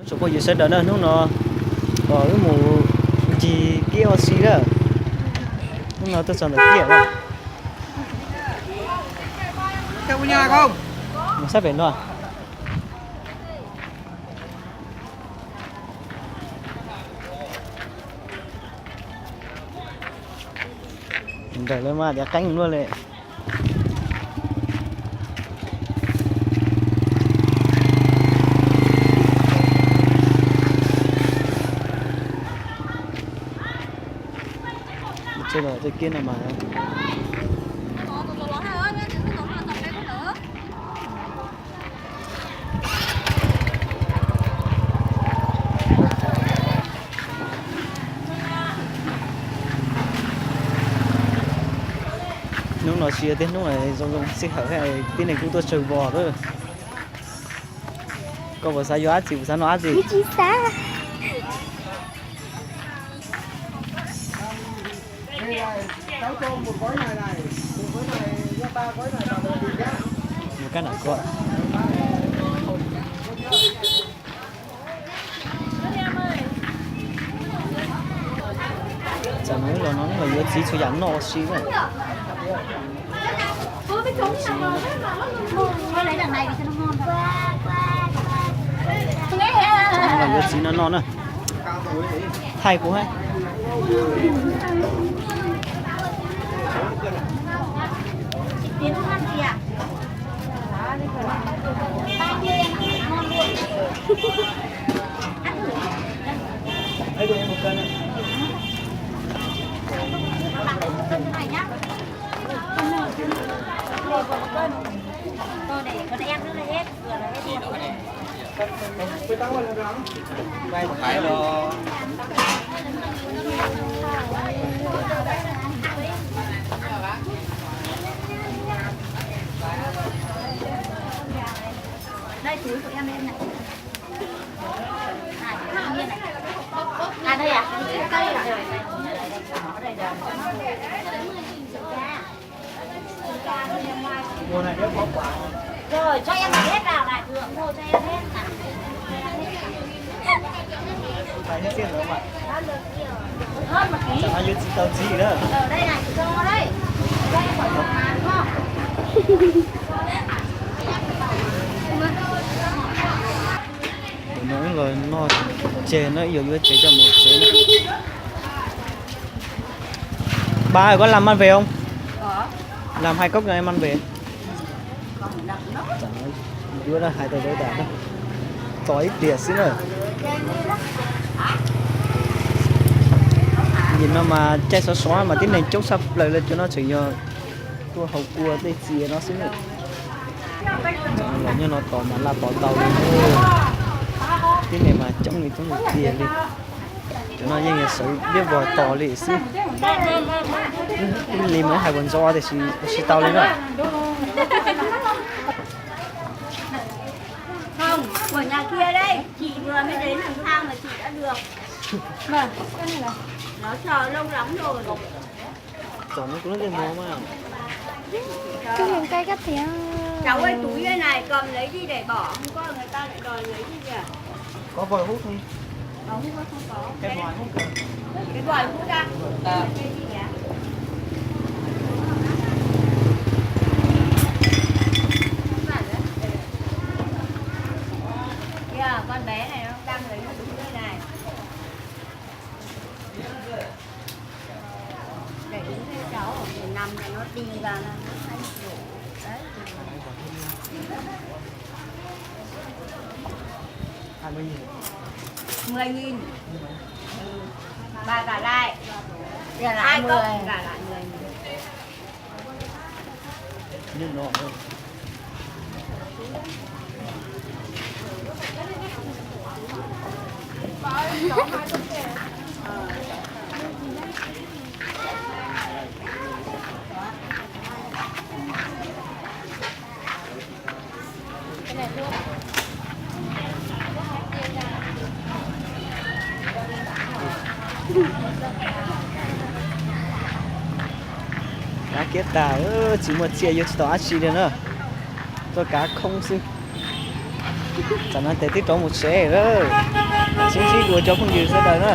Tsoom phooj ywg sawv daws na, hnub no wb mus ncig kiab ua si na. Hnub no tuaj txog ntawm kiab na. Mus sab pem no. Nrawm lawm mas tias qeeb luaj li. Txoj kiab no mas hnub no tsis yog tej hnub zoo zoo sij hawm, tib neeg kuj tuaj tsawg vos lawm. Koj puas xav yuav dab tsi, puas xav noj dab tsi? Tsis xav. Mus kab nam ko. Tam no los no los yuav txiv txhua yam noj ua si na. Los yuav txiv no noj na. Thaij kuv hab. Mua này nếu có quà. Rồi, cho em một hết vào là được. Mua cho em hết mà. Tài hết xiết rồi không ạ? Hơn một tí. Sao nó dưới tao chỉ đó. Ở đây này, cho đây. Đây, em khỏi cho mà, đúng không? Tus no wb los noj tsev na, ib yuav yuav tsev coj mus tsev na. Bà ơi, có làm mang về không? Có. Làm hai cốc cho em mang về. Có một đợt nó. Yuav hais tau dawb tas, tos ib pliag xwb na. Nim no mas caij sov sov mas tib neeg coob tshaj plaws li, cov no tseem yog tuaj haus cua tej txias no xwb na. Los nyob no tos mas laj pov tau li. Tib neeg mas coob li coob li tiag li. Cov no yeej yog sawv liab vog tos li xwb. Li mas hais puas ntxov tiam sis tsis tau li na. Không, của nhà kia đây, chị vừa mới đến hàng thang mà chị đã được. Vâng, cái này là nó chờ lâu lắm rồi. Chọn nó cũng rất món mà. Cái hàng cây cắt tỉa. Cháu ơi, túi đây này, cầm lấy đi để bỏ, hôm qua người ta lại đòi lấy đi kìa. Có vòi hút không? Vòi hút không có. Cái vòi hút kìa. Cái vòi hút ra. Kìa, con bé này nó đang lấy một túi đây này. Để đúng cho cháu, để nằm cho nó đi vào là nó hay ngủ. Đấy. Hai mươi nghìn. Mười nghìn. Bà cả lại. Hai cốc, cả lại mười nghìn. Kav kiab tas, tsis muaj txiaj yuav tsis tau dab tsi li na. Tuaj kav khoob xwb. Tam no ces twb rov mus tsev lawm. Sib ntsib dua cov phooj ywg sawv daws na.